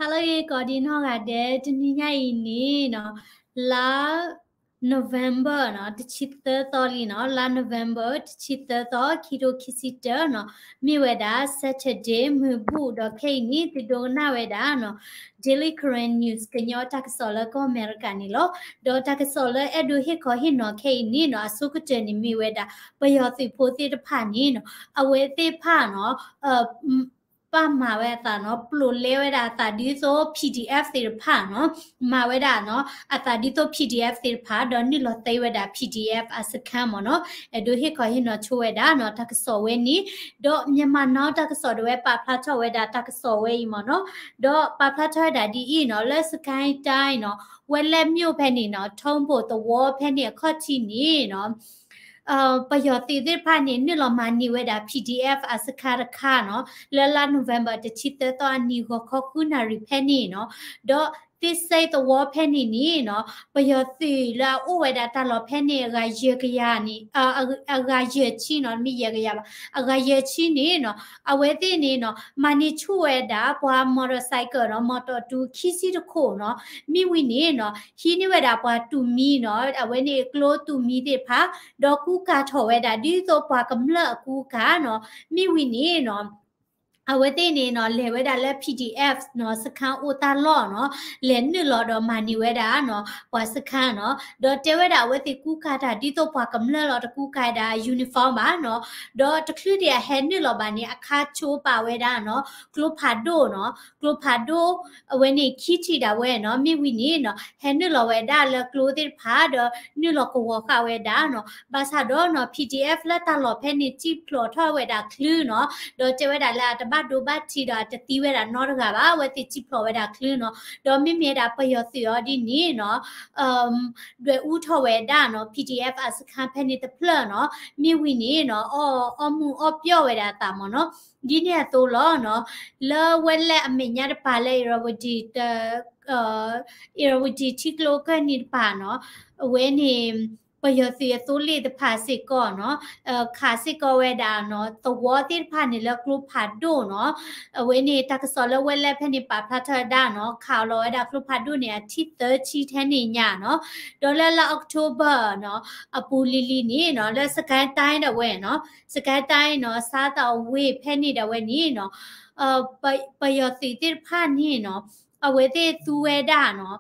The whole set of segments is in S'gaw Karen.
ဟါလၢအဂ့ၤ ကိးဒံနီၢ်ဂၤဒဲး, တနံၤညါအံၤန့ၣ်နီၤ, လါ November နီၤ, တဆံသၢသီလံနီၤ, လါ November တဆံသၢသီ ခံထိခံဆံတၢနီၤ, မ့ၢ်ဝဲဒၣ် Saturday မုၢ်ဘူၣ်, ဒီးခဲအံၤန့ၣ် သုဒိကနၣ်ဝဲဒၣ်နီၤ Daily Karen News ကညီတၢ်ကစီၣ်လၢကီၢ်အမဲရကၤန့ၣ်လီၤ. ဒီးတၢ်ကစီၣ်လၢအဲၣ်ဒိးဟ့ၣ်ခီဟ့ၣ်နီၤခဲအံၤန့ၣ်နီၤ, အဆိကတၢၢ်န့ၣ်မ့ၢ်ဝဲဒၣ် ပယီၤသုးဖိသ့ၣ်တဖၣ်န့ၣ်နီၤ, အဝဲသ့ၣ်တဖၣ်နီၤ ပာ်မၤဝဲအသးနီၤ, ပျိးလဲဝဲဒၣ်အသးဒ်သိး P D F သ့ၣ်တဖၣ်နီၤ, မၤဝဲဒၣ်နီၤ အသးဒ်သိး P D F သ့ၣ်တဖၣ် ဒီးနုာ်လီၤသ့ဝဲဒၣ် P D F အစခန်းမ့ၢ်နီၤ. အဲၣ်ဒိးဟ့ၣ်ခီဟ့ၣ်နီၤဆိဝဲဒၣ်နီၤ တၢ်ကစီၣ်ဝဲန့ၣ်, ဒီး Myanmar Now တၢ်ကစီၣ်ဒၣ်ဝဲပာ်ဖျါထီၣ်ဝဲဒၣ်တၢ်ကစီၣ်ဝဲအံၤမ့ၢ်နီၤ, ဒီးပာ်ဖျါထီၣ်ဝဲဒၣ်ဒ်အံၤနီၤ, လၢ စစ်ကိုင်းတိုင်း နီၤ, ဝက်လက်မြို့ ဖဲန့ၣ်နီၤ, ထုံးဘိၣ်သဝီဖဲန့ၣ်အခီၣ်ထံးန့ၣ်နီၤ ပယီၤသုးသ့ၣ်တဖၣ်န့ၣ် နုာ်လီၤမၤန့ၢ်ဝဲဒၣ် P D F အစခန်းတခါနီၤ, လၢလါ November တဆံသၢသီအနံၤ ဂီၤခီဃုနၣ်ရံၣ်ဖဲန့ၣ်နီၤ, ဒီးသ့ၣ်စ့သဝီဖဲန့ၣ်န့ၣ်နီၤ, ပယီၤသုးလၢအအိၣ်ဝဲဒၣ်တၢ်လီၢ်ဖဲန့ၣ် အဂၤယဲၢ်ကယၤန့ၣ်, အဂၤယဲၢ်ဆံနီၤ, တမ့ၢ်ယဲၢ်ကယၤဘၣ်, အဂၤယဲၢ်ဆံန့ၣ်နီၤ, အဝဲသ့ၣ်န့ၣ်နီၤ မၤန့ၢ်ဆူၣ်ဝဲဒၣ်ပှၤ motorcycle နီၤ, မီၣ်တီၣ်တူခံဆံတခိၣ်နီၤ, မ့ၢ်ဝံၤန့ၣ်နီၤ ဟံးန့ၢ်ဝဲဒၣ်ပှၤတူၢ်မံနီၤ, အဝဲန့ၣ်ကျိတူၢ်မံသ့ၣ်တဖၣ်, ဒီးကူကၤထီၣ်ဝဲဒၣ်ဒ်သိးပှၤကမျၢၢ်အကူကၤနီၤ, မ့ၢ်ဝံၤန့ၣ်နီၤ အဝဲသ့ၣ်န့ၣ်နီၤ လဲၤဝဲဒၣ်လၢ P D F နီၤ, စခန်းအိၣ်တၢ်လီၢ်နီၤ, လဲၤနုာ်လီၤဒီးမၤန့ၢ်ဝဲဒၣ်နီၤ ပှၤစခန်းနီၤ, ဒီးတဲဝဲဒၣ်အဝဲသ့ၣ်ကူကၤတၢ်ဒ်သိးပှၤကမျၢၢ်လီၤ, တကူကၤဒၣ် uniform ဘၣ်နီၤ, ဒီးတချုးဒံးအဟဲနုာ်လီၤဘၣ်န့ၣ် အခါဆိပာ်ဝဲဒၣ်နီၤ ကျိဖးဒိၣ်နီၤ, ကျိဖးဒိၣ် အဝဲန့ၣ်ခံထံၣ်ဒၣ်ဝဲနီၤ, မ့ၢ်ဝံၤန့ၣ်နီၤ ဟဲနုာ်လီၤဝဲဒၣ်လၢကျိသ့ၣ်တဖၣ် ဒီးနုာ်လီၤကဝီၤဃာ်ဝဲဒၣ်နီၤ, ဘၣ်ဆၣ်ဒီးနီၤ P D F လၢတၢ်လီၢ်ဖဲန့ၣ် စံၣ်ဖျိးထီၣ်ဝဲဒၣ်ချုးနီၤ, ဒီးတဲဝဲဒၣ်လၢအတဘၣ်ဒိဘၣ်ထံးဒီးအတသံဝဲဒၣ်နီတဂၤဘၣ်, အဝဲသ့ၣ်စံၣ်ဖျိးဝဲဒၣ်ချုးနီၤ, ဒီးမ့မ့ၢ်ဝဲဒၣ်ပယီၤသုးအီၤဒ်န့ၣ်နီၤ ဒွဲၣ်အူထီၣ်ဝဲဒၣ်နီၤ P D F အစခန်းဖဲန့ၣ်တဖျၢၣ်နီၤ, မ့ၢ်ဝံၤန့ၣ်နီၤ အီၣ်မူးအီၣ်ပျီၢ်ဝဲဒၣ်အသးမ့ၢ်နီၤ, ဒ်န့ၣ်အသိးလီၤနီၤ, လၢဝဲလဲၣ်အမဲာ်ညါတပၤလၢ Irrawaddy တ Irrawaddy ထံကျိကၢၢ်နံၤတပၤနီၤ, အဝဲန့ၣ် ပယီၤသုးအသိလ့ၣ်တဖၣ်စ့ၢ်ကီးနီၤ, ခးစ့ၢ်ကီးဝဲဒၣ်နီၤ သဝီသ့ၣ်တဖၣ်န့ၣ်လၢကျိဖးဒိၣ်နီၤ, အဝဲန့ၣ် တၢ်ကစီၣ်လၢဝဲလဲၣ်ဖဲန့ၣ်ပာ်ဖျါထီၣ်ဝဲဒၣ်နီၤ, ခးလီၤဝဲဒၣ်ကျိဖးဒိၣ်န့ၣ် အထံၣ်သၢဆံထဲန့ၣ်ညါနီၤ, ဒီးလၢလါ October နီၤ အပူၤလံၤလံၤန့ၣ်နီၤ လၢ စစ်ကိုင်းတိုင်း ဒၣ်ဝဲနီၤ, စစ်ကိုင်းတိုင်း နီၤ ဆားတောင်ဝေ ဖဲန့ၣ်ဒၣ်ဝဲန့ၣ်နီၤ ပယီၤသုးသ့ၣ်တဖၣ်န့ၣ်နီၤ အဝဲသ့ၣ်သူဝဲဒၣ်နီၤ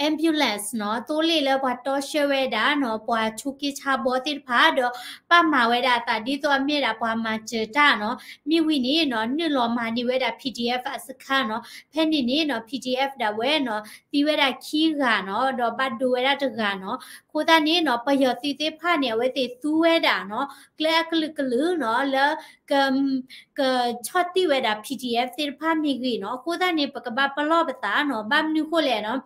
ambulance နီၤ သိလ့ၣ်လၢပှၤတီဆှၢဝဲဒၣ်နီၤ ပှၤဆူးက့ဆါဘီသ့ၣ်တဖၣ် ဒီးပာ်မၤဝဲဒၣ်အသးဒ်သိးအမ့ၢ်ဒၣ်ပှၤမၤစၢၤတၢ်နီၤ, မ့ၢ်ဝံၤန့ၣ်နီၤ နုာ်လီၤမၤန့ၢ်ဝဲဒၣ် P D F အစခန်းနီၤ, ဖဲန့ၣ်န့ၣ်နီၤ P D F ဒၣ်ဝဲနီၤ သံဝဲဒၣ်ခံဂၤနီၤ ဒီးဘၣ်ဒိဝဲဒၣ်တဂၤနီၤ, အဃိသတးန့ၣ်နီၤ ပယီၤသုးသ့ၣ်တဖၣ်န့ၣ် အဝဲသ့ၣ်သူဝဲဒၣ်နီၤ ကျဲအကလုာ်ကလုာ်နီၤ လၢ က ကဆီၣ်တံၢ်ဝဲဒၣ် P D F သ့ၣ်တဖၣ်မ့ၢ်ဂ့ၤနီၤ, အဃိသတးန့ၣ် ပကဘၣ်ပလီၢ်ပသးနီၤ, ဘၣ်မနုၤဃိလဲၣ်နီၤ,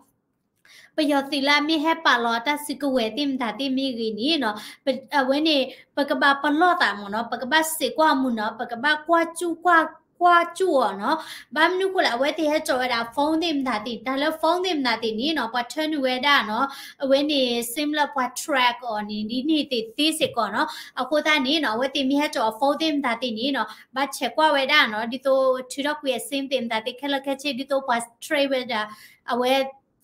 ပယီၤသုးလၢအမ့ၢ်ဟဲပာ်လီၤတၢ်စုကဝဲၤသ့ၣ်မတၤသ့ၣ်မ့ၢ်ဂ့ၤန့ၣ်နီၤ, အဝဲန့ၣ် ပကဘၣ်ပလီၢ်သးမ့ၢ်နီၤ, ပကဘၣ်စံးကွၢ်မူနီၤ, ပကဘၣ်ကွၢ်ကၠူၣ်ကွၢ် ကွၢ်ကၠူၣ်အီၤနီၤ, ဘၣ်မနုၤဃိလဲၣ် အဝဲသ့ၣ်ဟဲစိာ်ဝဲဒၣ် phone သ့ၣ်မတၤသ့ၣ်, တၢ်လၢ phone သ့ၣ်မတၤသ့ၣ်န့ၣ်နီၤ ပှၤထၢနုာ်ဝဲဒၣ်နီၤ, အဝဲန့ၣ် SIM လၢပှၤ track အီၤန့ၣ် ဒ်န့ၣ်သ့ၣ်သ့စ့ၢ်ကီးနီၤ, အဃိသတးန့ၣ်နီၤ အဝဲသ့ၣ်မ့ၢ်ဟဲစိာ်အ phone သ့ၣ်မတၤသ့ၣ်န့ၣ်နီၤ ဘၣ်ဆဲးကွၢ်ဝဲဒၣ်နီၤ, ဒ်သိးထုးထီၣ်ကွံာ်အ SIM သ့ၣ်မတၤသ့ၣ်ခဲလၢာ်ခဲဆ့ ဒ်သိးပှၤ track ဝဲဒၣ် အဝဲ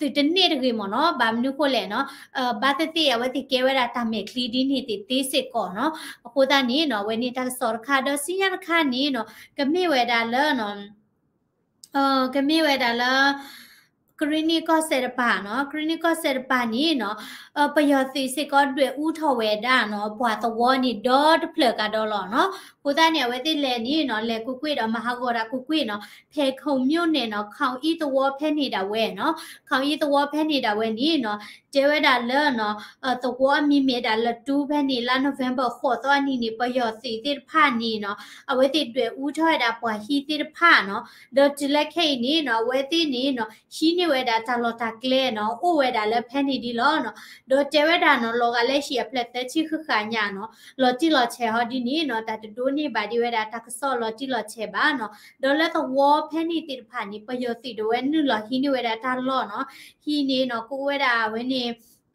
သုးတန့ၢ်တဂ့ၤမ့ၢ်နီၤ, ဘၣ်မနုၤဃိလဲၣ်နီၤ, ဘၣ်သ့ၣ်သ့ၣ်အဝဲသ့ၣ်ကဲဝဲဒၣ်တၢ်မဲာ်ချံဒ်န့ၣ်သ့ၣ်သ့စ့ၢ်ကီးနီၤ, အဃိသတးန့ၣ်နီၤ အဝဲန့ၣ်တၢ်ကစီၣ်တခါ ဒီးဆူညါတခါန့ၣ်နီၤ ကမ့ၢ်ဝဲဒၣ်လၢ ကမ့ၢ်ဝဲဒၣ်လၢ ကရ့ၣ်နံၣ်ကီၢ်စဲၣ်တပၤနီၤ, ကရ့ၣ်နံၣ်ကီၢ်စဲၣ်တပၤန့ၣ်နီၤ, ပယီၤသုးစ့ၢ်ကီးဒွဲၣ်အူထီၣ်ဝဲဒၣ်နီၤ ပှၤသဝီန့ၣ်ဒီတဖျၢၣ်ကဒီးလီၤနီၤ, အဃိသတးန့ၣ် အဝဲသ့ၣ်လဲၤန့ၣ်နီၤ လဲၤကွ့ၢ်ကွ့ၢ်ဒီးမၤဟးဂီၤတၢ်ကွ့ၢ်ကွ့ၢ်နီၤ, ဖဲခိၣ်မျိၣ်န့ၣ်နီၤ ခီအံသဝီဖဲန့ၣ်ဒၣ်ဝဲနီၤ, ခီအံသဝီဖဲန့ၣ်ဒၣ်ဝဲန့ၣ်နီၤ တဲဝဲဒၣ်လၢနီၤ သဝီအမံၤမ့ၢ်ဒၣ်လၢတူဖဲန့ၣ် လါ November ဃိးသီအနံၤန့ၣ် ပယီၤသုးသ့ၣ်တဖၣ်န့ၣ်နီၤ, အဝဲသ့ၣ်ဒွဲၣ်အူထီၣ်ဝဲဒၣ်ပှၤဟံးသ့ၣ်တဖၣ်နီၤ, ဒီးတုၤလၢခဲအံၤန့ၣ်နီၤ အဝဲသ့ၣ်န့ၣ်နီၤ ဟံးန့ၢ်ဝဲဒၣ်တၢ်လီၢ်တၢ်ကျဲနီၤ အိၣ်ဝဲဒၣ်လၢဖဲန့ၣ်ဒ်လီၤနီၤ, ဒီးတဲဝဲဒၣ်နီၤ လီၤဂာ်လၢဟံၣ်အဖျၢၣ်သၢဆံဃၣ်ဃၣ်ညါနီၤ လီၤတံၢ်လီၤဆဲးဟီဒ်န့ၣ်နီၤ တၢ်တဒိးန့ၢ်ဘၣ်ဒံးဝဲဒၣ်တၢ်ကစီၣ်လီၤတံၢ်လီၤဆဲးဘၣ်နီၤ, ဒီးလၢသဝီဖဲန့ၣ်သ့ၣ်တဖၣ်န့ၣ် ပယီၤသုးဒၣ်ဝဲနုာ်လီၤဟံးန့ၢ်ဝဲဒၣ်တၢ်လီၢ်နီၤ, ဟံးန့ၢ်နီၤ ကအိၣ်ဝဲဒၣ်အဝဲန့ၣ် သၢ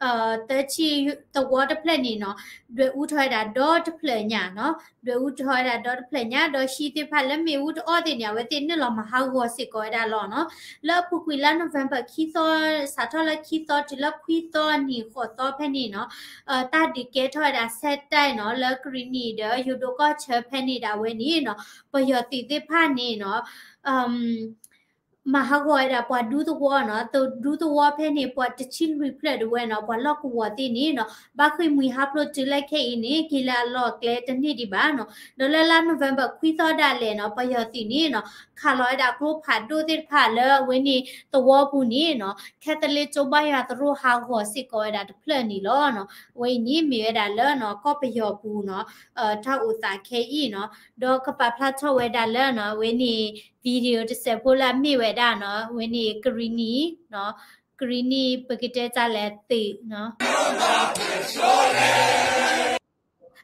ဆံသဝီတဖျၢၣ်န့ၣ်နီၤ ဒွဲၣ်အူထီၣ်ဝဲဒၣ်ဒီတဖျၢၣ်ညါနီၤ, ဒွဲၣ်အူထီၣ်ဝဲဒၣ်ဒီတဖျၢၣ်ညါ ဒီးဟံၣ်သ့ၣ်တဖၣ်လၢမ့ၣ်အူတအီၣ်သ့ၣ်န့ၣ် အဝဲသ့ၣ်နုာ်လီၤမၤဟးဂီၤစ့ၢ်ကီးဝဲဒၣ်လီၤနီၤ. လၢအပူၤကွံာ်လါ November ခံသီ စးထီၣ်လၢခံသီတုၤလၢခွံသီနံၣ်ဃိးသီဖဲန့ၣ်နီၤ တၢ်ဒုးကဲထီၣ်ဝဲဒၣ် ဆက်တိုက် နီၤ လၢကရံၣ်နံၣ်ဒီးယိၤဒိၣ်ကီၢ်ဆၢဖဲန့ၣ်ဒၣ်ဝဲန့ၣ်နီၤ ပယီၤသုးသ့ၣ်တဖၣ်န့ၣ်နီၤ မၤဟးဂီၤဝဲဒၣ်ပှၤဒူသဝီနီၤ, ဒူသဝီဖဲန့ၣ်ပှၤတဆံလွံၢ်ဖျၢၣ်ဒၣ်ဝဲနီၤ, ပှၤလီၢ်ကဝီၤသ့ၣ်န့ၣ်နီၤ ဘၣ်ဃ့ၢ်မှံဟးဖျိးတုၤလၢခဲအံၤန့ၣ် က့ၤလၢအလီၢ်အကျဲတန့ၢ်ဒံးဘၣ်နီၤ. ဒီးလၢလါ November ခွံသီဒၣ်လဲာ်နီၤ ပယီၤသုးန့ၣ်နီၤ ခးလီၤဝဲဒၣ်ကျိဖးဒိၣ်သ့ၣ်တဖၣ်လၢအဝဲန့ၣ်သဝီပူၤန့ၣ်နီၤ ခဲသလ့ကၠိဘါယွၤသရိာ်ဟးဂီၤစ့ၢ်ကီးဝဲဒၣ်တဖျၢၣ်န့ၣ်လီၤနီၤ. အဝဲအံၤန့ၣ်မ့ၢ်ဝဲဒၣ်လၢနီၤ ကီၢ်ပယီၤပူၤနီၤ တၢ်အိၣ်သးခဲအံၤနီၤ, ဒီးကပာ်ဖျါထီၣ်ဝဲဒၣ်လၢနီၤ အဝဲန့ၣ် video တစဲးဖိလၢအမ့ၢ်ဝဲဒၣ်နီၤ အဝဲန့ၣ်ကရံၣ်နံၣ်နီၤ, ကရံၣ်နံၣ်ပကတဲတၢ်လဲၣ်သုးနီၤ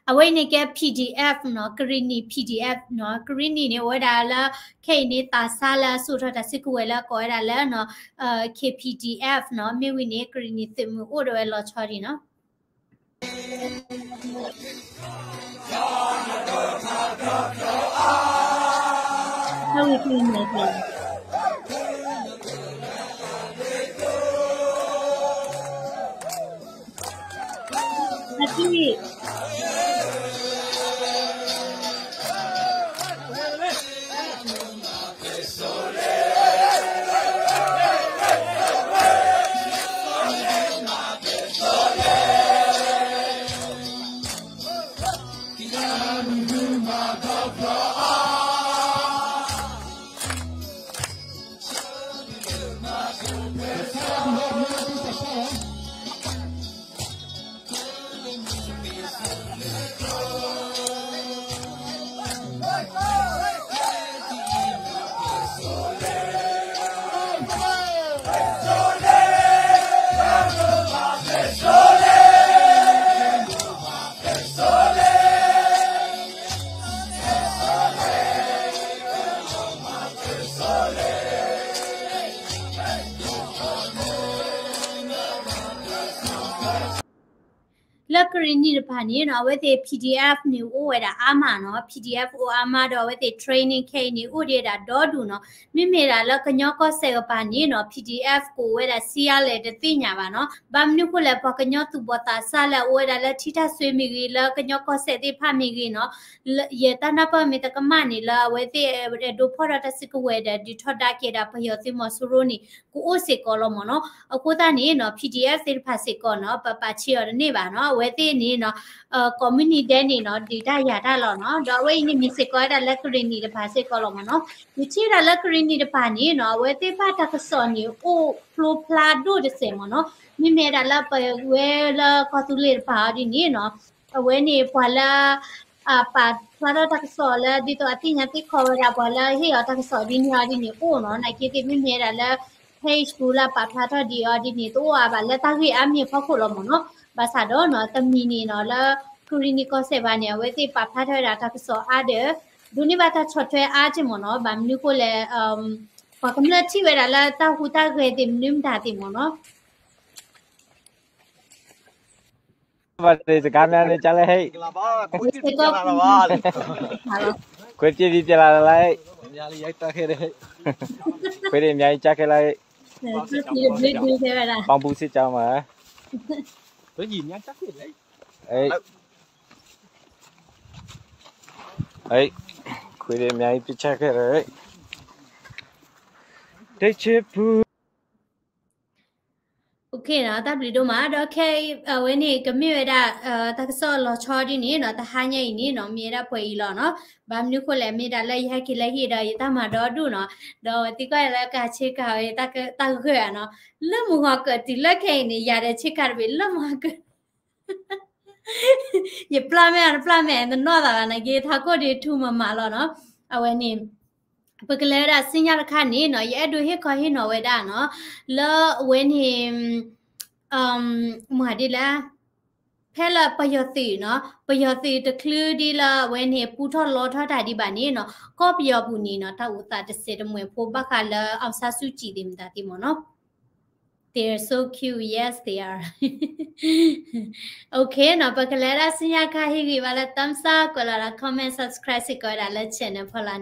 အဝဲအံၤန့ၣ်ကဲ PDF နီၤ, ကရံၣ်နံၣ် PDF နီၤ, ကရံၣ်နံၣ်န့ၣ် အိၣ်ဝဲဒၣ်လၢ ခဲအံၤန့ၣ် သးစၢ်လၢအစိာ်ထီၣ်တၢ်စုကဝဲၤလၢကိးဝဲဒၣ်လၢနီၤ KPDF နီၤ, မ့ၢ်ဝံၤန့ၣ် ကရံၣ်နံၣ်သုးမုၢ်အိၣ်ဒီးဝဲလီၤဆီဒံးနီၤ. လၢကရံၣ်နံၣ်တဖၣ်န့ၣ်နီၤ အဝဲသ့ၣ် PDF န့ၣ် အိၣ်ဝဲဒၣ်အါမးနီၤ, PDF အိၣ်အါမးဒီးအဝဲသ့ၣ် training ခဲအံၤန့ၣ် အိၣ်ဒံးဒၣ်ဒီဒူၣ်နီၤ, မ့မ့ၢ်ဒၣ်လၢကညီကီၢ်စဲၣ်ကပၤန့ၣ်နီၤ PDF ကအိၣ်ဝဲဒၣ်ဆံးအါလဲၣ်တသ့ၣ်ညါဘၣ်နီၤ, ဘၣ်မနုၤဃိလဲၣ် ပှၤကညီသူၣ်ဘီၣ်သးစၢ်လၢအအိၣ်ဝဲဒၣ်လၢထံတၢ်စွ့မ့ၢ်ဂ့ၤ လၢကညီကီၢ်စဲၣ်သ့ၣ်တဖၣ်မ့ၢ်ဂ့ၤနီၤ ယတၢ်နၢ်ပၢၢ်မ့ၢ်တကမၣ်န့ၣ် လၢအဝဲသ့ၣ်အဲၣ်ဒိးဖီၣ်ဒီးတၢ်စုကဝဲၤဒီး ဒုးထီဒါက့ၤဒၣ်ပယီၤသုးမီၤစိရိၤန့ၣ် ကအိၣ်စ့ၢ်ကီးလီၤမ့ၢ်နီၤ. အဃိသတးန့ၣ်နီၤ PDF သ့ၣ်တဖၣ်စ့ၢ်ကီးနီၤ ပပာ်ဆံးအီၤတန့ၢ်ဘၣ်နီၤ, အဝဲသ့ၣ်န့ၣ်နီၤ ကိးမုၢ်နံၤဒဲးန့ၣ်နီၤ ဒုးတၢ်ယၤတၢ်လီၤနီၤ, ဒီးအဝဲအံၤန့ၣ်မ့ၢ်စ့ၢ်ကီးဝဲဒၣ်လၢကရံၣ်နံၣ်တဖၣ်စ့ၢ်ကီးလီၤမ့ၢ်နီၤ. ယထံၣ်ဝဲဒၣ်လၢကရံၣ်နံၣ်တဖၣ်န့ၣ်နီၤ အဝဲသ့ၣ်တဖၣ်တၢ်ကစီၣ်န့ၣ် အိၣ်ဖျိဖျါဒိၣ်တစဲးမ့ၢ်နီၤ, မ့မ့ၢ်ဝဲဒၣ်လၢပဝဲလၢကီၢ်သူလ့ၤတဖၣ်အီၤဒ်န့ၣ်နီၤ အဝဲန့ၣ်ပှၤလၢ ပာ်ဖျါထီၣ်တၢ်ကစီၣ်လၢ ဒ်သိးအသ့ၣ်ညါသ့ၣ်ခီဝဲဒၣ်ပှၤလၢဟ့ၣ်အီၤတၢ်ကစီၣ်ဒ်န့ၣ်အီၤဒ်န့ၣ်အိၣ်နီၤ, နာ်က့သ့ၣ်မ့မ့ၢ်ဝဲဒၣ်လၢ page ပူၤလၢပာ်ဖျါထီၣ်ဒံးအီၤဒ်န့ၣ် တအိၣ်အါဘၣ်လၢတၢ်ဂ့ၢ်အါမံၤအဖီခိၣ်လီၤမ့ၢ်နီၤ. ဘၣ်ဆၣ်ဒီးနီၤ တမံၤန့ၣ်နီၤ လၢကရံၣ်နံၣ်ကီၢ်စဲၣ်ဘၣ်န့ၣ် အဝဲသ့ၣ်ပာ်ဖျါထီၣ်ဝဲဒၣ်တၢ်ကစီၣ်အါဒီး ဒိးန့ၢ်ဘၣ်တၢ်ဆီၣ်ထွဲအါက့ၢ်မ့ၢ်နီၤ, ဘၣ်မနုၤဃိလဲၣ် ပှၤကမျၢၢ်ထံၣ်ဝဲဒၣ်လၢတၢ်ဟူးတၢ်ဂဲၤသ့ၣ်မနုၤမတၤသ့ၣ်မ့ၢ်နီၤ ဘၣ်တဂၤမ့ၢ်န့ၣ် ကလဲၣ်ဟဲ, ခွဲးတံၢ်ဒ်တလးလၢ်, ခွဲးတံၢ်မၠါအံၤကခဲလၢာ်, ပီဘူစ့ၢ်ကီးမး, ခွဲးတံၢ်မၠါအံၤပၠါခဲလၢာ်, တဆ့ပူ OK နီၤ, တၢ်ဘျုးဒိၣ်မး, ဒီးခဲအံၤအဝဲန့ၣ် ကမ့ၢ်ဝဲဒၣ် တၢ်ကစီၣ်လီၤဆီဒ်န့ၣ်နီၤ, တဟါညါအံၤန့ၣ်နီၤ မ့ၢ်ဝဲဒၣ်ပှဲၤအံၤလီၤနီၤ, ဘၣ်မနုၤဃိလဲၣ် မ့ၢ်ဒၣ်လၢယဟဲက့ၤလၢဟံၣ်ဒီးယတၢ်မၤဒီဒူၣ်နီၤ, ဒီးသံကွၢ်ယၤလၢကဆ့ကၤဝဲ တၢ်ဂၢၢ်ဧါနီၤ, လၢမုၢ်ဂီၤကၢၢ်တုၤလၢခဲအံၤန့ၣ် ယၤဒီးဆ့ကၤတဘ့ၣ်လၢမုၢ်ဂီၤကၢၢ် ယပျၢ်မဲာ်အီၤတပျၢ်မဲာ် တနီၣ်သးဘၣ်နာ်က့ ထးခိၣ်ဒ်ထူမးမးလီၤနီၤ, အဝဲန့ၣ် ပကလဲၤဝဲဒၣ်ဆူညါတခါန့ၣ်နီၤ ယအဲၣ်ဒိးဟ့ၣ်ခီဟ့ၣ်နီၤဝဲဒၣ်နီၤ, လၢအဝဲန့ၣ် မၤဒ်လဲၣ်, ဖဲလၢပယီၤသုးနီၤ, ပယီၤသုးတချုးဒ်လၢအဝဲန့ၣ် ပူထီၣ်လီထီၣ်တၢ်ဒံးဘၣ်န့ၣ်နီၤ, ကီၢ်ပယီၤပူၤန့ၣ်နီၤ တၢ်အိၣ်သးတစဲးတမှဲၤဖိဘၣ်ဃးလၢ အောင်ဆန်းစုကြည် သ့ၣ်မတၤသ့ၣ်မ့ၢ်နီၤ Okay နီၤ, ပကလဲၤဒၣ်ဆူညါခါ ဟ့ၣ်ဂံၢ်ဘါလၢ thumbs up ကွဲးလီၤဒီး comment, subscribe စ့ၢ်ကီးဝဲဒၣ်လၢ channel ဖီလာ်